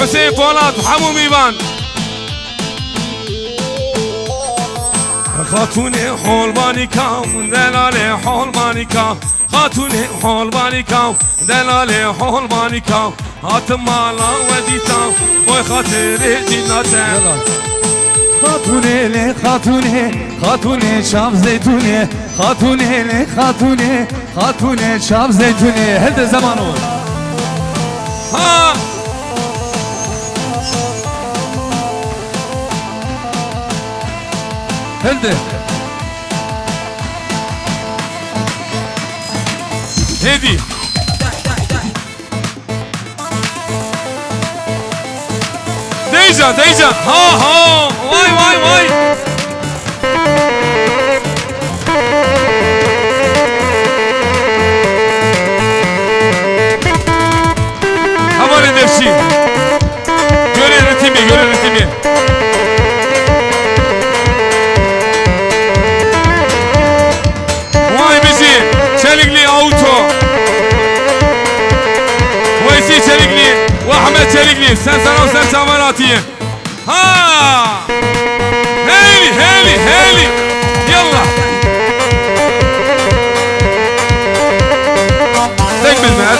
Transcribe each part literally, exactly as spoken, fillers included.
Hüseyin Polat, hemû mîvan. Xatûnê holbanika, delalê holbanika. Xatûnê holbanika, delalê holbanika. Hatim mala we dîta, boy xatirê dîna te. Yala. Xatûnê lê xatûnê, xatûnê çav zeytûnê. Xatûnê lê xatûnê, xatûnê çav zeytûnê. Hilde zemano. Ha! Hilde. Hêdî. Deycan, deycan. Ha, ha. Vay, vay, vay. Hevalê Defşî. Görê ritmê, görê ritmê. Vay bijî, Çelikli Auto. Weysî Çelikli, Ahmet Çelikli, sen sana, sen çavan atiye. Ha! Heyli, heyli, heyli. Yallah. Tek bilmez.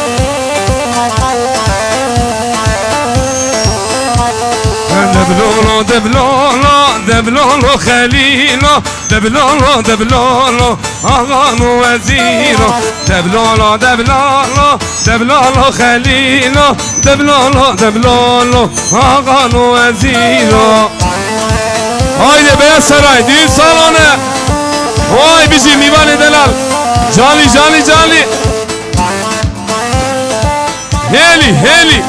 Deblolo, deblolo, deblolo, Xelîlo. Deblolo, deblolo, axan û wezîro. Deblolo, deblolo, deblolo, Xelîlo. Deblolo, deblolo, axan û wezîro. Haydi Beyaz Saray, düğün salonu. Vay bijî mîvanê delal. Canî, canî, canî. Hêlî, hêlî.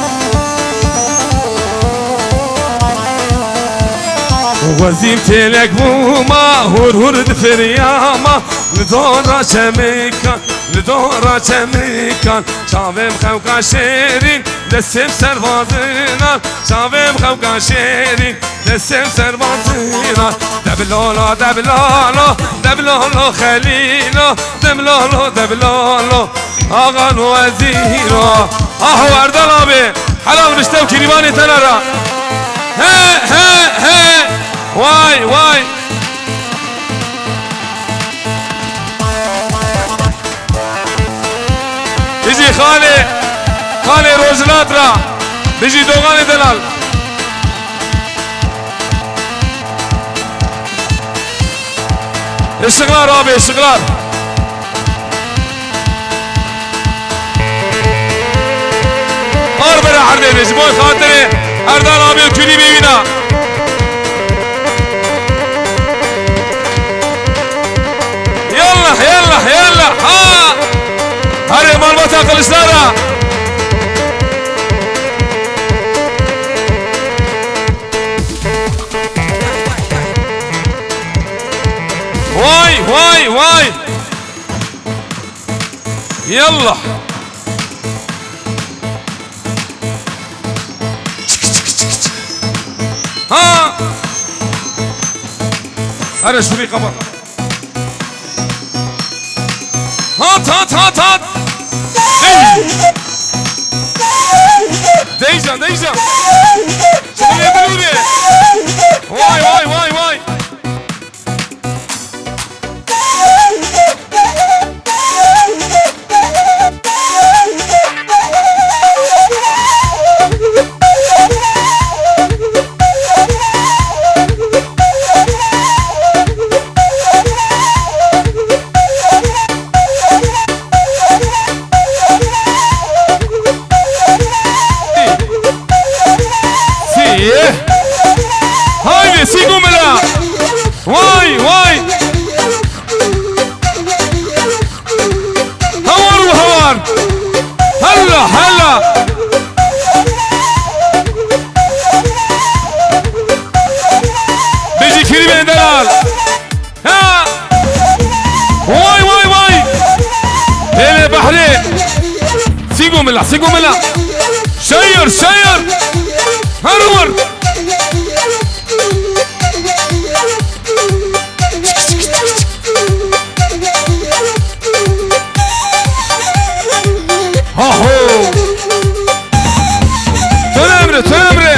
Wezîm têlek bûma, hûr hûr difiryama, li dora çemikan, li dora çemikan. Çavêm xewka şêrîn, destêm servazinan, çavêm xewka şêrîn. Destêm servazinan, deblolo, deblolo, deblolo, Xelîlo, deblolo, deblolo, axan û wezîro. Aho Erdal abi, helal mişte û kirîvanê tenara. He, he, he. Vay, vay. Bijî xalê, xalê Rojhilat ra. Bijî doxanê delal. Işıklar abi, ışıklar. Ar bera erdê de, ji bo xatirê Erdal abi û kulîbê wî de. Yallah, yallah, yallah, ha! Herê malbata Kılıçdara. Vay, vay, vay! Yallah! Ha! Here şurayı kapat. Hat, hat, hat, hat! Hey! Değişen, değişen! Şöyle bir yürü! Vay, vay, vay, vay! Sî. Haydi Sî Gumila. Vay, vay. Hawar û hawar. Hella, hella. Bijî kirîbên delal. Ha! Vay, vay, vay! Hêlê behrê! Sî Gumila, Sî Gumila! Şayir, şayir! Her wir! Haho! Tölemre, tölemre!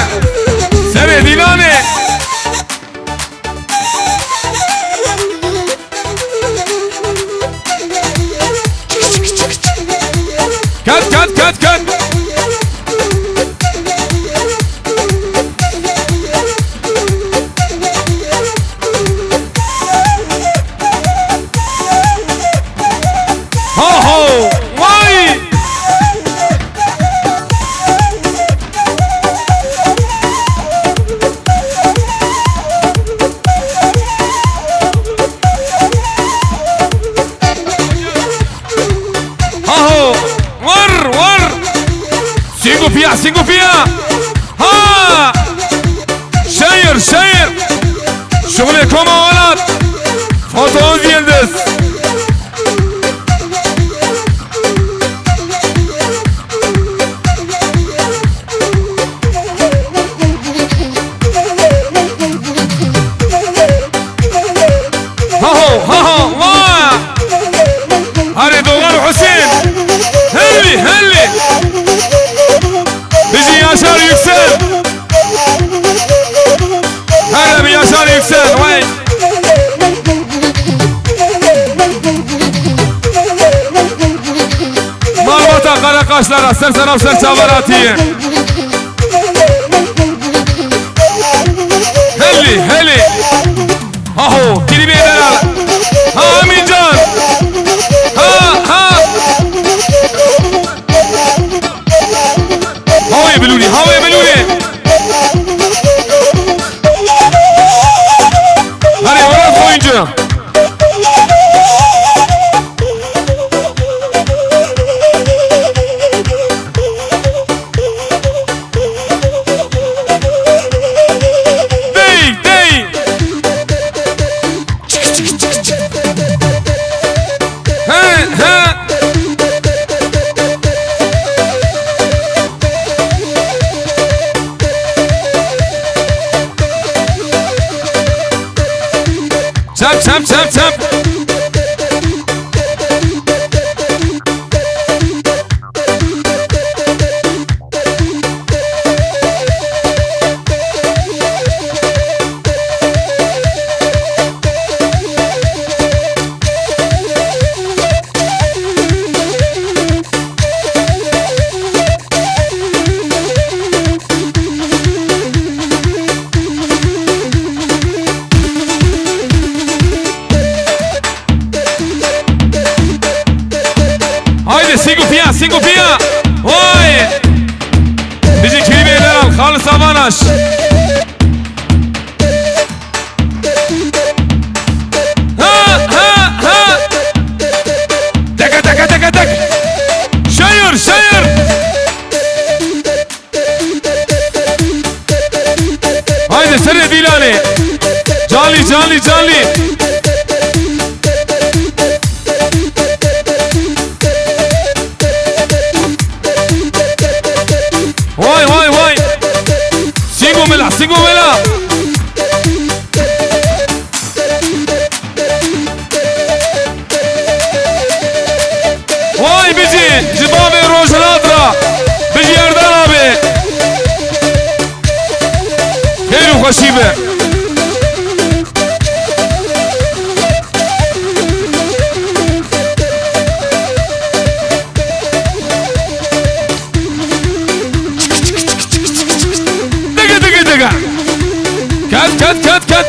Sîngopiya. Ha! Şehir, şehir. Şuxulê Koma Welat. Foto Yildiz. Haho, haho, va! Arê Dogan Hüseyin. Helli, helli. Bizi Yaşar Yüksel. Hele bir Yaşar Yüksel. Vay. Malbata Karakaşlara ser selam ser çavaratiye. Helli, helli. Haho, kilîbê delal. Ha, Emin Can. Ha, ha. Havayı bilûnî, havayı bilûnî. Hadi, Murat Oyuncu. Dey, dey. He, he. Çap, çap, çap, çap. Haydi Singo Piya, Singo Piya. Vay. Bizi kilîbê delal, Xalis Avanaş. Ha, ha, ha. Teke, teke, teke, tek. Şehir, şehir. Haydi serê Dîlanê. Canlî, canlî, canlî. Vay, vay, vay. Singo Mela, Singo Mela. Vay bicî, ji bavê Rojhilat re, bicî Erdan abi. Xêr û xweşî be. Dege, dege, dege. Ket, ket, ket, ket.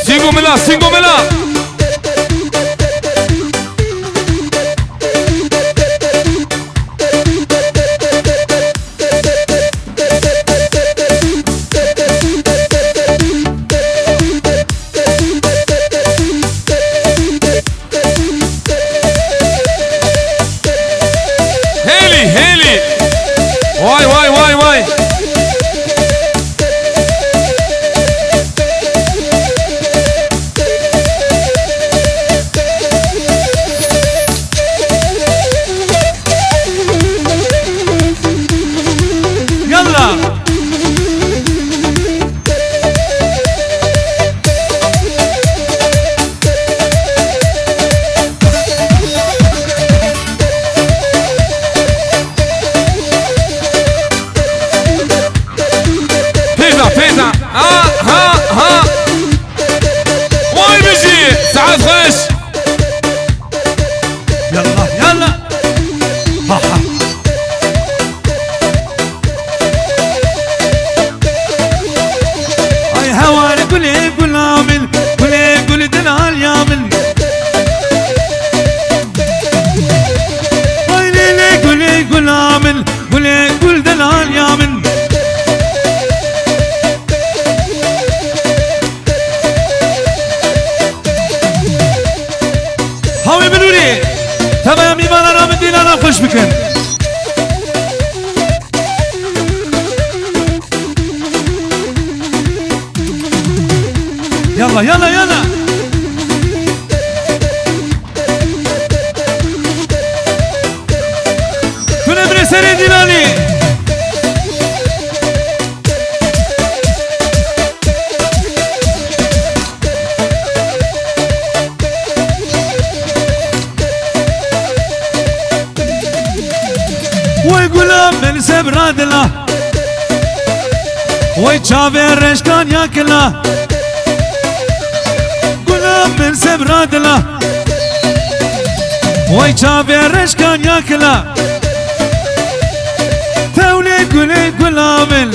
Singo Mela, Singo Mela. Hêlî, hêlî. Vay, vay, vay, vay. Yalla. Pêza, pêza. Ha, ha, ha. Vay bijî. Saet xweş. Yalla, yalla. Ha, ha. Ay hewar gulê gula min, gulê gul delaliya min. Ay lê lê gulê gula min, gulê gul delaliya min. Yalla, yalla, yalla. Tune bire serê dîlanî. Wey gula min sebra dila. Wey çavê reşkan ya kila. Gula min sebra dila. Wey çavê reşkan ya kila. Tewlê gulê gula min.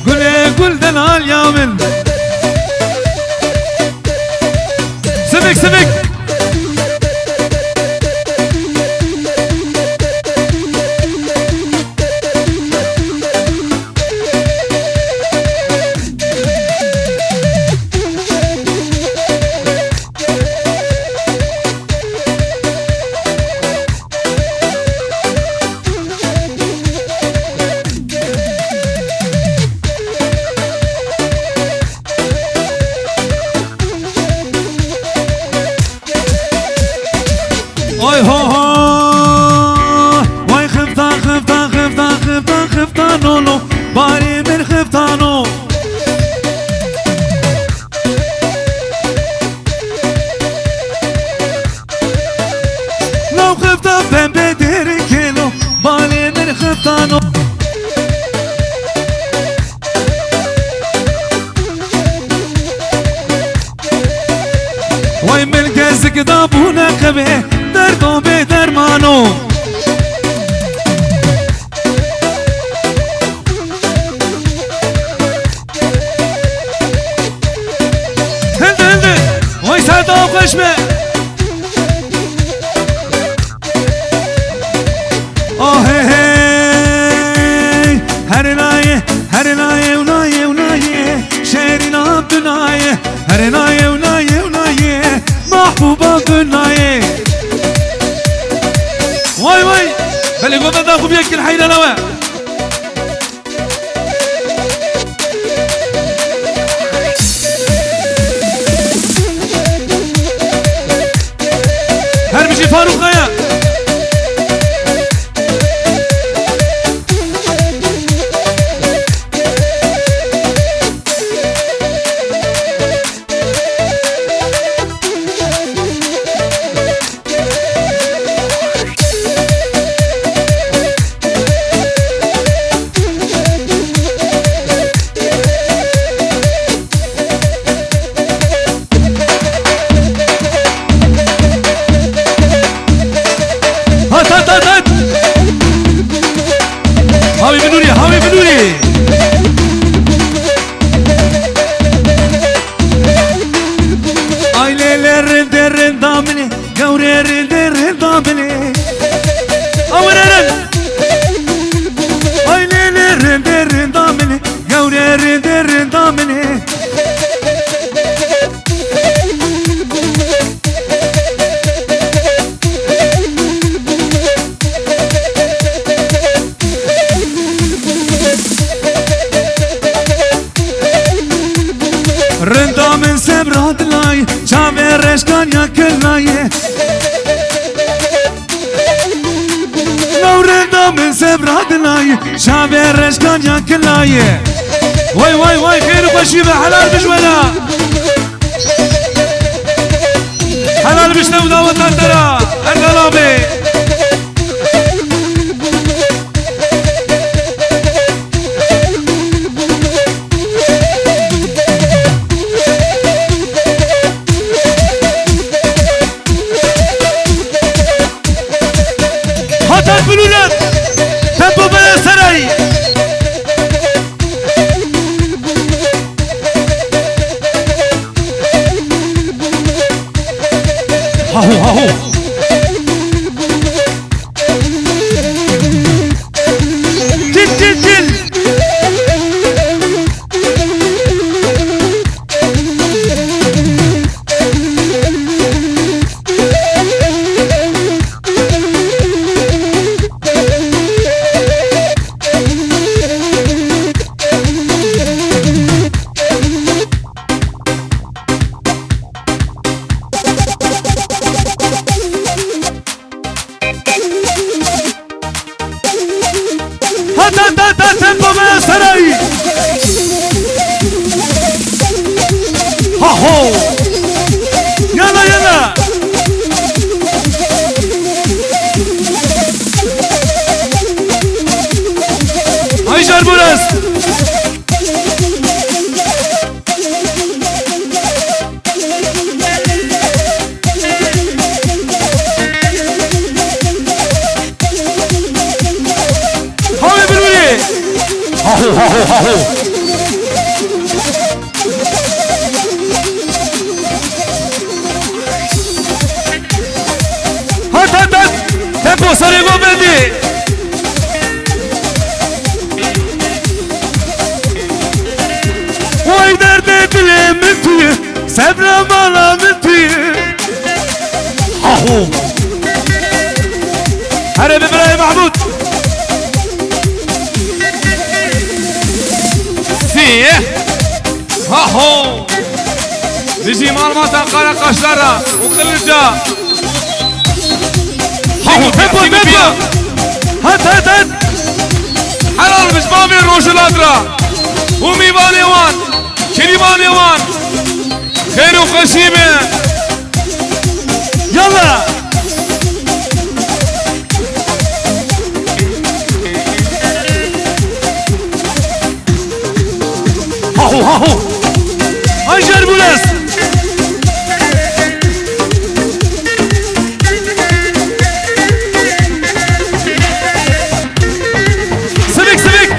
Gulê gul delal ya min. Sivik, sivik. Oy ho ho. Oy xifta, xifta, xifta, xifta, xifta nolo. Barê min xiftano. Law xifta pembe dêrê kêlo. Barê min xiftano. Wey min gezik da bûne qebê, derdo bê dermano. Hildi, hildi. Wey ser da xweş be. Oh hey hey. Her nayê, her nayê, û nayê, û nayê. Şêrîna tu nayê. Her nayê, û nayê, û nayê. Mahbûba tu nayê. Vay vay. Belê govenda xwe biyekil heyra lawe. Her bijî Farûq Kaya. Hat, hat, hat, hat! Hawî binûrî, hawî binûrî! Ay lê lê rindê rinda min ê, gewrê rindê rinda min ê. Awirerin. Ay lê lê rindê rinda min ê, gewrê rindê rinda min ê. Rinda min sebra dilayê, çavê reşkan ya kilayê. Law rinda min sebra dilayê, çavê reşkan ya kilayê. Way, way, way, xêr û xweşî be, helal bijwena. Helal bişte û daweta te ra, Erdal abi. Hat hat bilûret. Tempo bere serayî. Haho, haho. Cil, cil, cil. Aho! Yalla, yalla! Ay Jarboras! Hawê birûnê! Haho, haho, haho! Hat, hat, hat! Tempo serê go bendî! Oy derdê dilê min tu yî, sebra mala min tu yî. Aho! Here bi birayê Mahmud! Sî! Aho! Dijî malbata Karakaşlara û Qilica. Haho, tempo, tempo! Hat, hat, hat! Helal bi ji bavê Rojhilat re û mîvanê wan, kirîvanê wan. Xêr û xweşî be. Yalla! Haho, haho! Ay Jarboras! Sivik, sivik!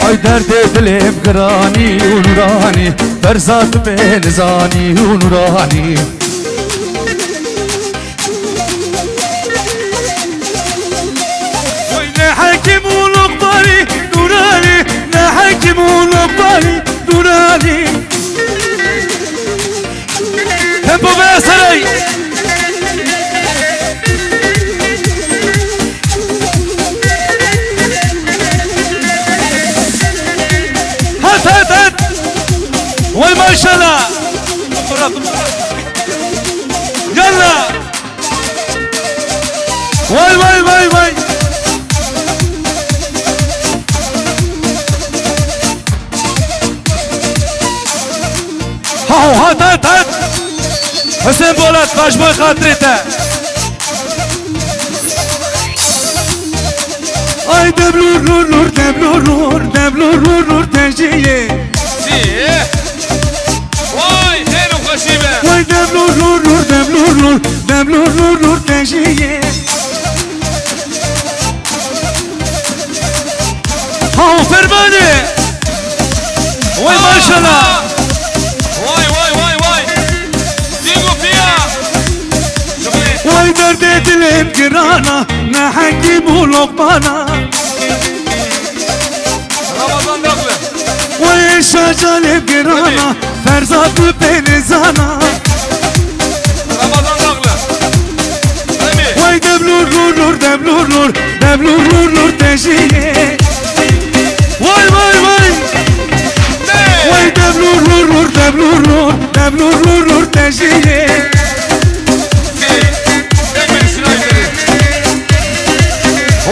Ay derdê dilê min giranî û nûranî, Ferzad bê nizanî û nûranî. Oy ne Hekîm û Lokmanî, nûranî, ne Hekîm û Lokmanî, nûranî. Tempo be serey. Hat, hat, hat. Vay maşallah. Yalla. Vay, vay, vay, vay. Haho, hat, hat, hat! Husên Bolat, baş boy xatirê te. Ay dem lûr, lûr, lûr, dem lûr, lûr, dem lûr, lûr, lûr, te jiyê. Sî. Vay, xêr û xweşî be. Vay dem lûr, lûr, lûr, dem lûr, lûr, dem lûr, lûr, lûr, te jiyê. Haho Fermanê! Vay maşallah! Vay, vay, vay, vay! Sîng û piya! Vay derdê dilê min girana, ne Hekîm û Lokmana. Ramazan Daglı. Vay Şacanê min girana, Ferzad tu pê nizana. Ramazan Daglı. Remî. Vay dem lûr, lûr, lûr, dem lûr, lûr, dem lûr, lûr, lûr, te jiyê. Vay, vay, vay. Ne? Vay dem lûr, lûr, lûr, dem lûr, lûr, dem lûr, lûr, lûr, te jiyê.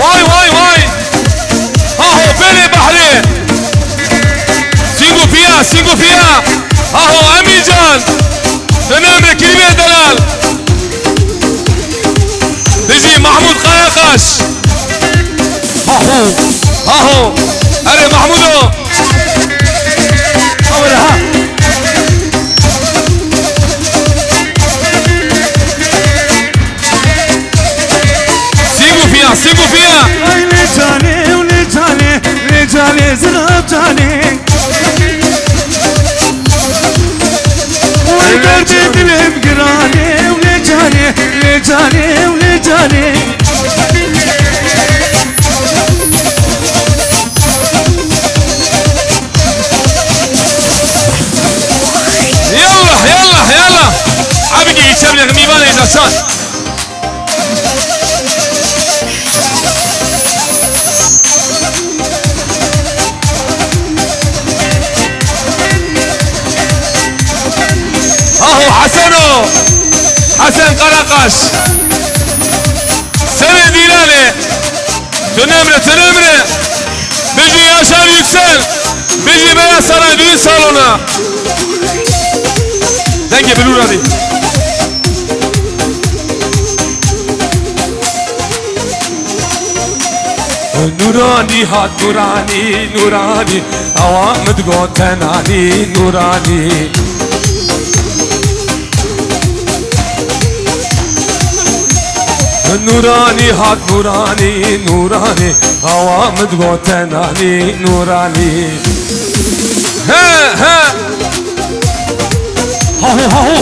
Vay, vay, vay. Aho, belê behrê. Sîng û piya, sîng û piya. Aho, Emîcan. Önemli, Kirîmê Delal. Dijî Mahmud Karakaş. Aho, aho. Erê Mahmudo. Aho, ha. Sîng û piya, sîng û piya. Ay lê canê, lê canê, lê canê zirab canê. Oy derdê dilê min giranê, lê canê, lê canê, lê canê. Yallah, yallah, yallah. Abi gel içeri yakın, mîvanê ji çar. Aho Heseno. Hesen Karakaş. Serê dîle Tünemre, tünemre. Bijî Yaşar Yüksel. Bijî Beyaz Saray düğün salonu. Dengê bilû radî. Nûranî hat nûranî, nûranî. Awa min digot tenanî, nûranî. Nûranî hat nûranî, nûranî. Awa min digot tenanî, nûranî. He, he. Haho, haho.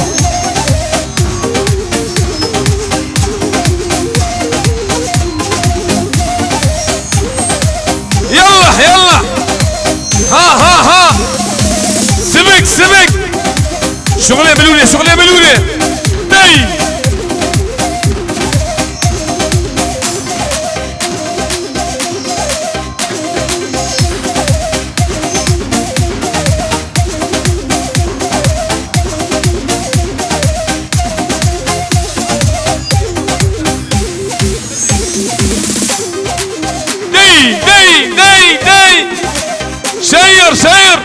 Yallah, yallah. Ha, ha, ha. Sivik, sivik. Şuxulê bilûrê, şuxulê bilûrê. Dey. Dey, dey, dey, dey. Şehir, şehir.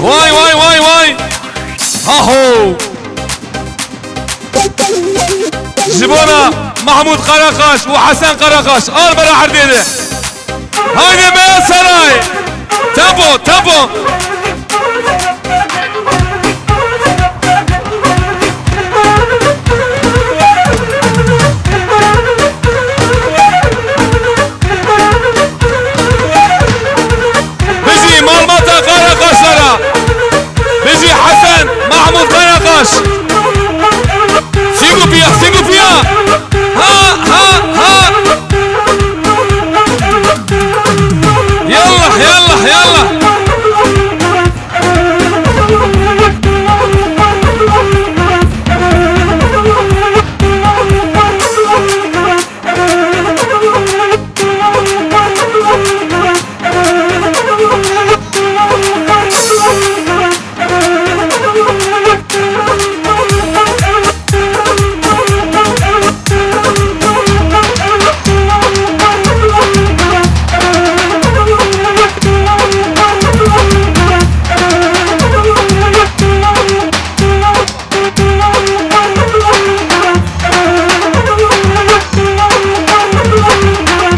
Vay, vay, vay, vay. Haho. Ji bona Mahmûd Karakaş û Hesen Karakaş. Al bera erdê de. Haydi Beyaz Saray. Tempo, tempo. Bijî malbata Karakaşlara. Bijî Hesen Mahmûd Karakaş. Sîngupiya, sîngupiya. Ha, ha, ha. Yallah, yallah, yallah.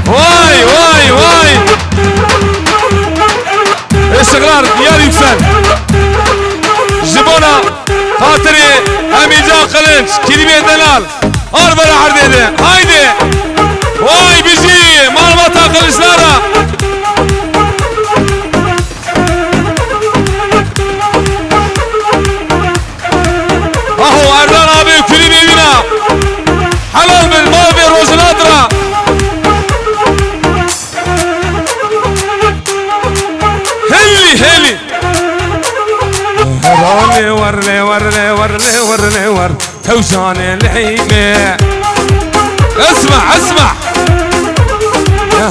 Vay, vay, vay. Işıklar, Diyar Yüksel. Ji bona xatirê Emîcan Kılıç, Kirîmê Delal. Ar bera erdê de. Haydi. Vay bijî. Malbata Kılıçlara. Aho Erdal abi Kirîmê wîna. Helal bin, mal bin Rojhilat ra. Hêlî, hêlî. Heralê wer lê wer lê wer lê wer lê wer. Tewşanê lihîmê. Esma, esma.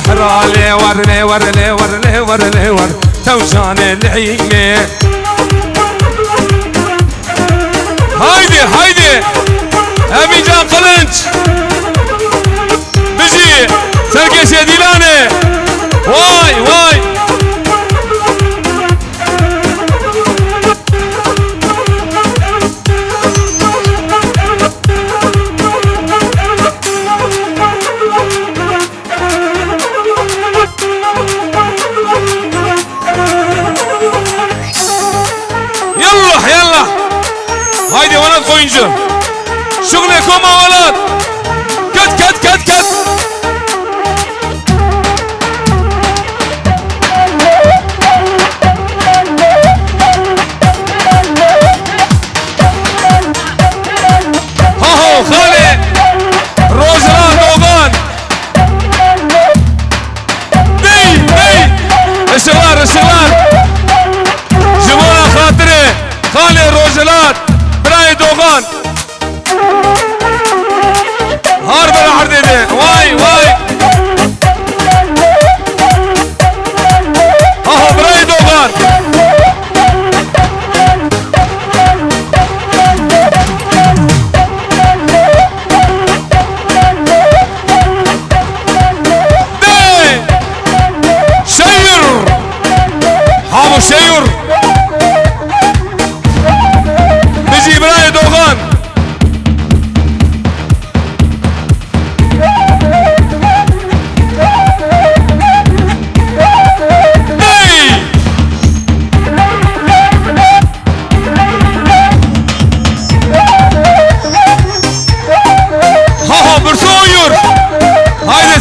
Heralê wer lê wer lê wer lê wer lê wer. Tewşanê lihîmê. Haydi, haydi. Emîcan Kılıç. Bijî Serkêşê Dîlanê. Vay, vay. Yallah, yallah. Haydi Welat Koyuncu. Şuxlê koma Welat. Ket, ket, ket, ket. Haho, xalê Rojhilat Dogan. Dey, dey. Işıklar, ışıklar. Ji bona xatirê xalê Rojhilat, birayê Dogan.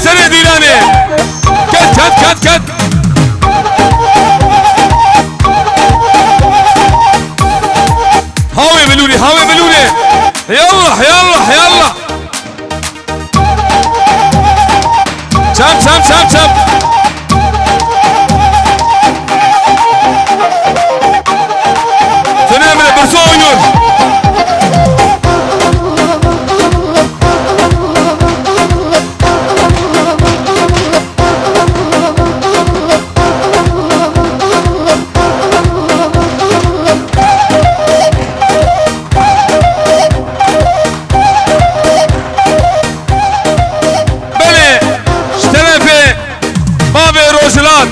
Serê dîlanê. Ket, ket, ket, ket. Hawê bilûrê, hawê bilûrê. Yallah, yallah, yallah. Çap, çap, çap, çap. Tune emre, birso oynuyor. Belê, ji terefê bavê Rojhilat,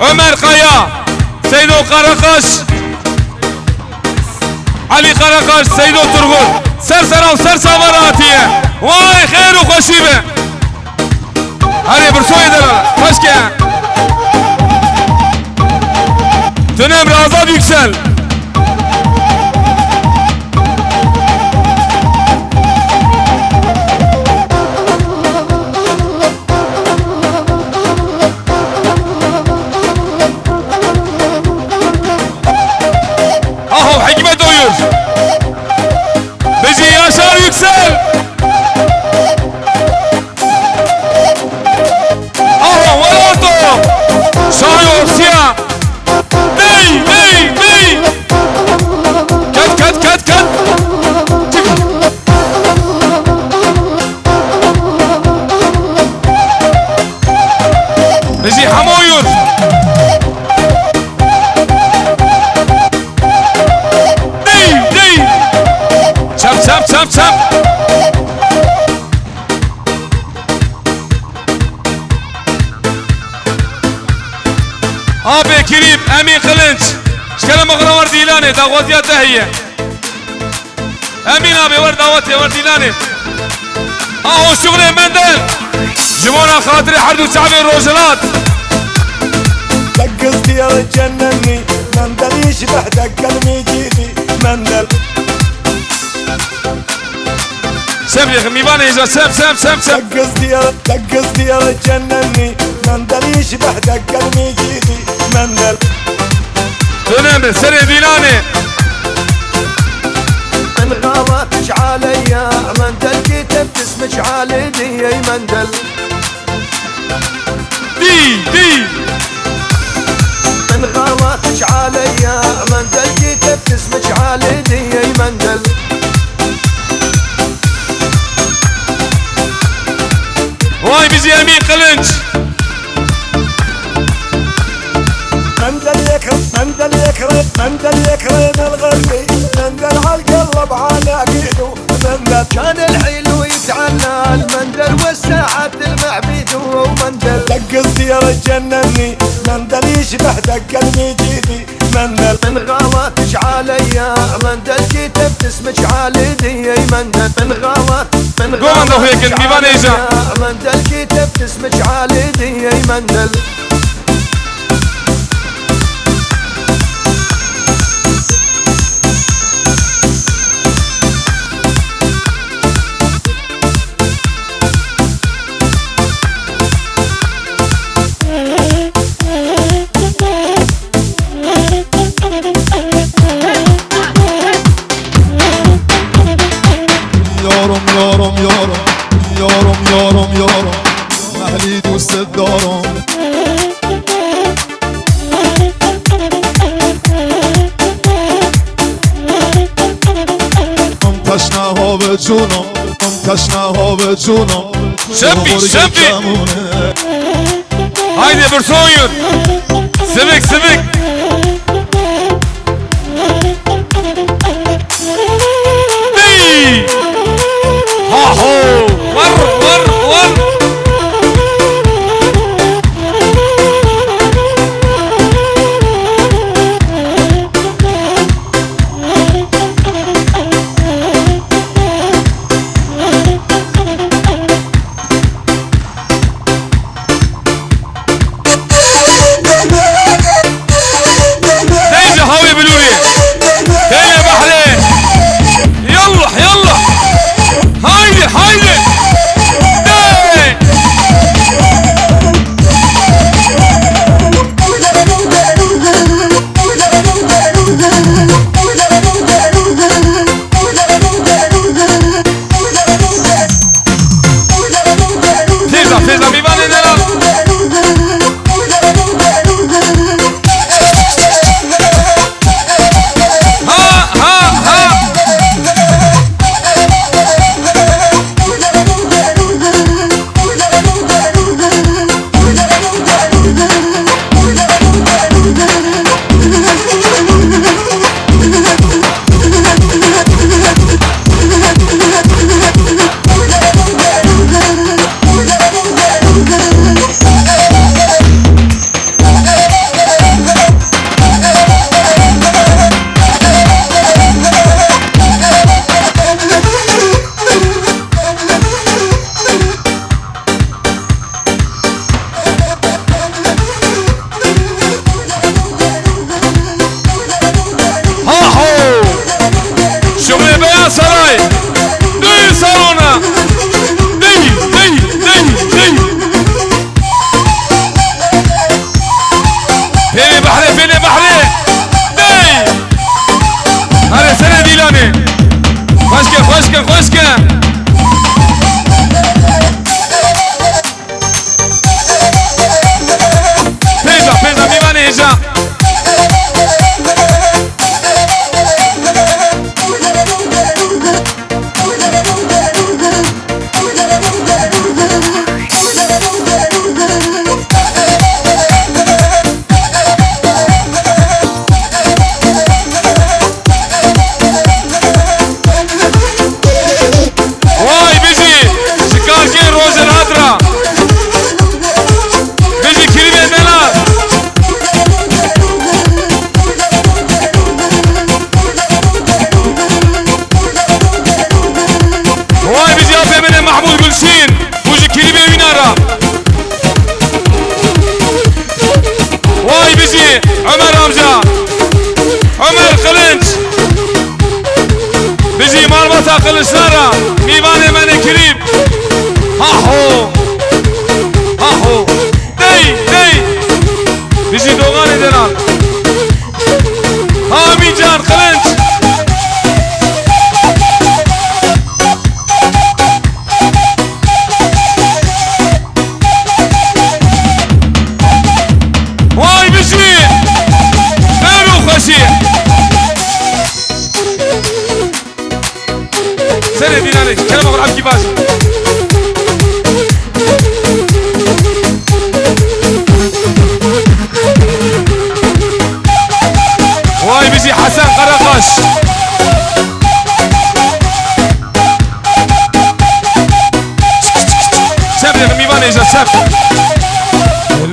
Ömer Kaya, Seydo Karakaş, Elî Karakaş, Seydo Turgut, ser sera û ser çava re hatiye. Way xêr û xweşî be. Herê birsoyê de re, xweşke. Tune emre, Azad Yüksel. Aho Hikmet Oyur. Bijî Yaşar Yüksel. Aho Welato. Şayo Siya. Dey, dey, dey. Ket, ket, ket, ket. Bijî Hemo Oyur. Dey, dey. Çap, çap, çap, çap. Apê Kirîm, Emîn Qilinç. Ji kerema xwe re wer dîlanê, daxwaziya te heye. Emîn abi, wer dawetê, wer dîlanê. Aho şuxlê Mendel. Ji bona xatirê her du çavê Rojhilat. Tekizdiya cenenî, Mendel îşbeh dekkel mecîdî, Mendel. Şem yek, mîvanê îja, şem, şem, şem, şem. Tekizdiya, tekizdiya cenenî, Mendel îşbeh dekkel mecîdî, Mendel. Dönem serê dîlanê. من غلطتش عليا، من دلقيت بتسمج على دي مندل. Dî, dî. من غلطتش عليا، من دلقيت بتسمج على دي مندل. Vay bizi Emîn Qilinç. مندل يكرم، مندل يكرم، مندل يكرم الغربي، مندل عالقلب على قيده، مندل. كان الحلو يتعلى المندل والساعات المعبيد ومندل. دق الزيارة جنني، مندل يشبه دق المجيدي، مندل. من غلطتش عليا، مندل كتبت اسمك على دي، مندل. من غلط، من Go, mendel, غلطتش hêkin, mîvanê îja. عليا، مندل كتبت اسمك على دي، مندل. Yorum, yorum, yorum. Yorum, yorum, yorum. Ehli dost darom. Am teşna have cuno, am teşna have cuno. Şepi, şepi. Haydi bir son yut. Sivik, sivik. Hey! Ha ho! War, war, war!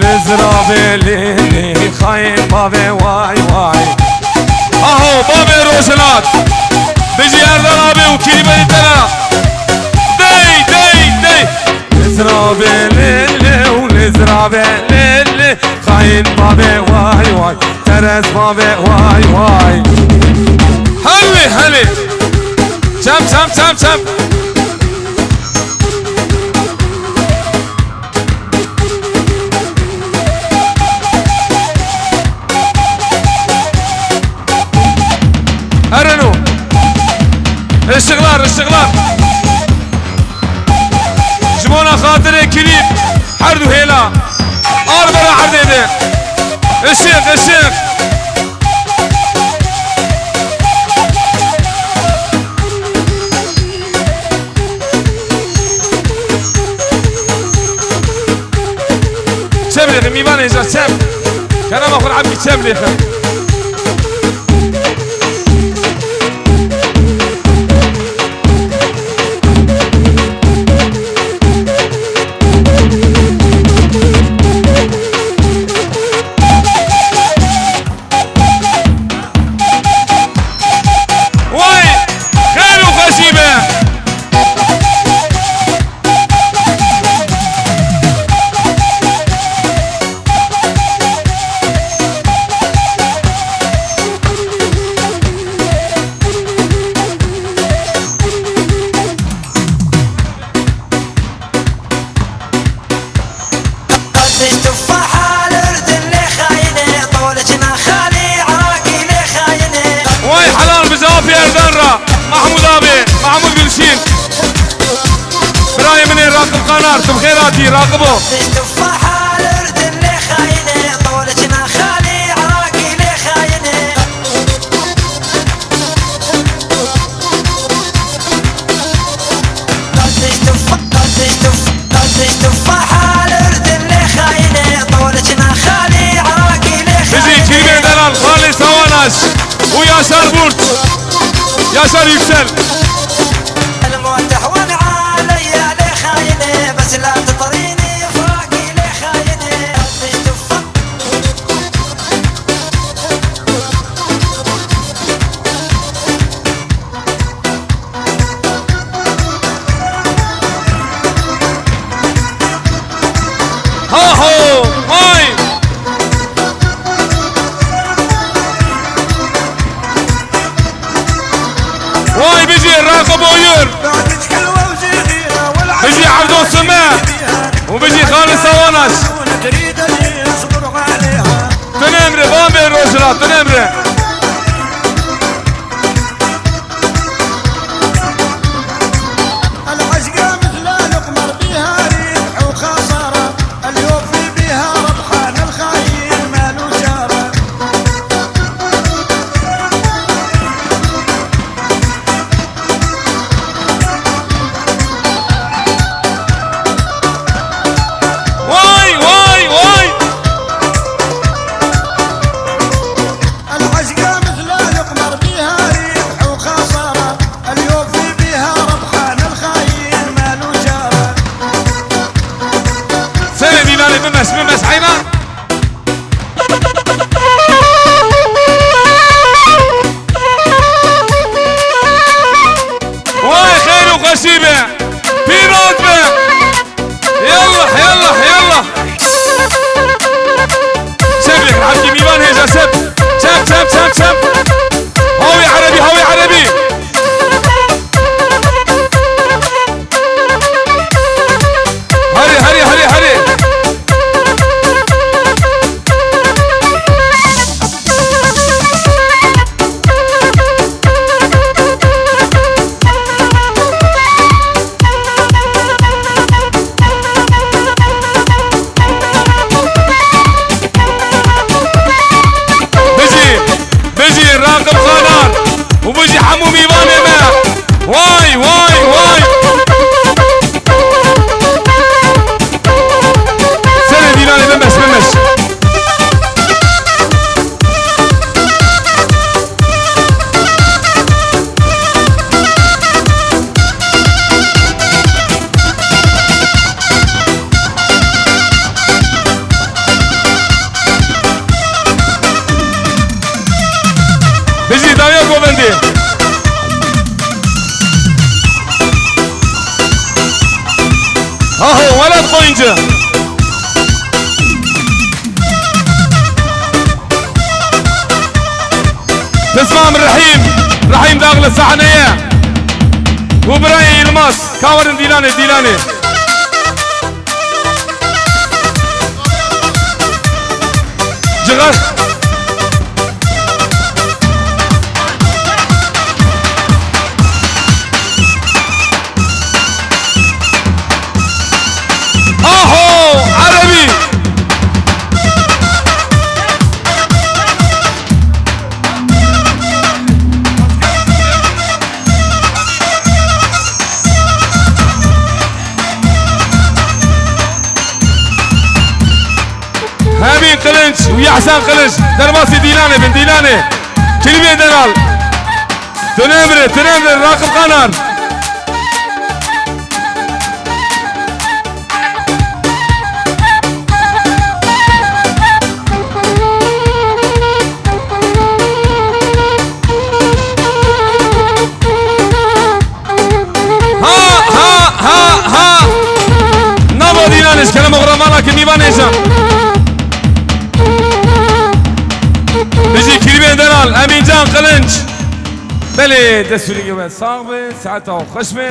Li ziravê lê lê xayên bavê way way. Aho, bavê Rojhilat. Bijî Erdal abi û kîrîbeyê te re. Dey, dey, dey. Li ziravê lê lê û li ziravê lê lê. Xayên bavê way way. Teres bavê way way. Helê, helê. Çem, çem, çem, çem. Ereno. Işıklar, ışıklar. Ji bona xatirê klîp, her du hêla. Ar bera erdê de. Işık, ışık. Çem lêxin, mîvan hêja çem. Kerema xwe Ebdî çem lêxin. Wey, xêr û xweşî be. Vay helal bize, afiyet Erdan ra. Mahmud abi, Mahmud Gülşin. Birayê min ê Rakip Kanar, tu bi xêr hatî, Rakibo. Bijî Kîrmê Delal, Xalê Sawanaş û Yaşar Burç. Yaşar Yüksel. Ha ho, vay! Vay bijî Rakip Oyun! Bijî Evdo Sime! Û bijî Xalid Sawanaş! Tunemre, bamê rojra, tunemre! Vay, vay, vay! Serê mîvanê bimes, bimes heyna. Vay xêr û xweşî be. Pîroz be. Yallah, yallah, yallah. Çem lêxin, Ebdî Mîvan hêja çem. Çem, çem, çem, çem. Hawê erebî, hawê erebî. Herê, herê, herê, herê. Pismam Rehîm, Rehîm daxil sahneye. Û birayê Yilmaz, ka werin dîlanê, dîlanê. Cixer. Aho! Erebî! Hemî Qilinç û Yehsen Qilinç derbasî dîlanê bin, dîlanê. Kilîbê delal. Tunemre, tunemre, Raqib Qanar. Ha, ha, ha, ha. Nava dîlanê ji kerem oxra mala ki nîva nêşa. Bijî Kirîmên Delal, Emîncan Qilinç. Belê, destûrî we sax be, saeta xweş be.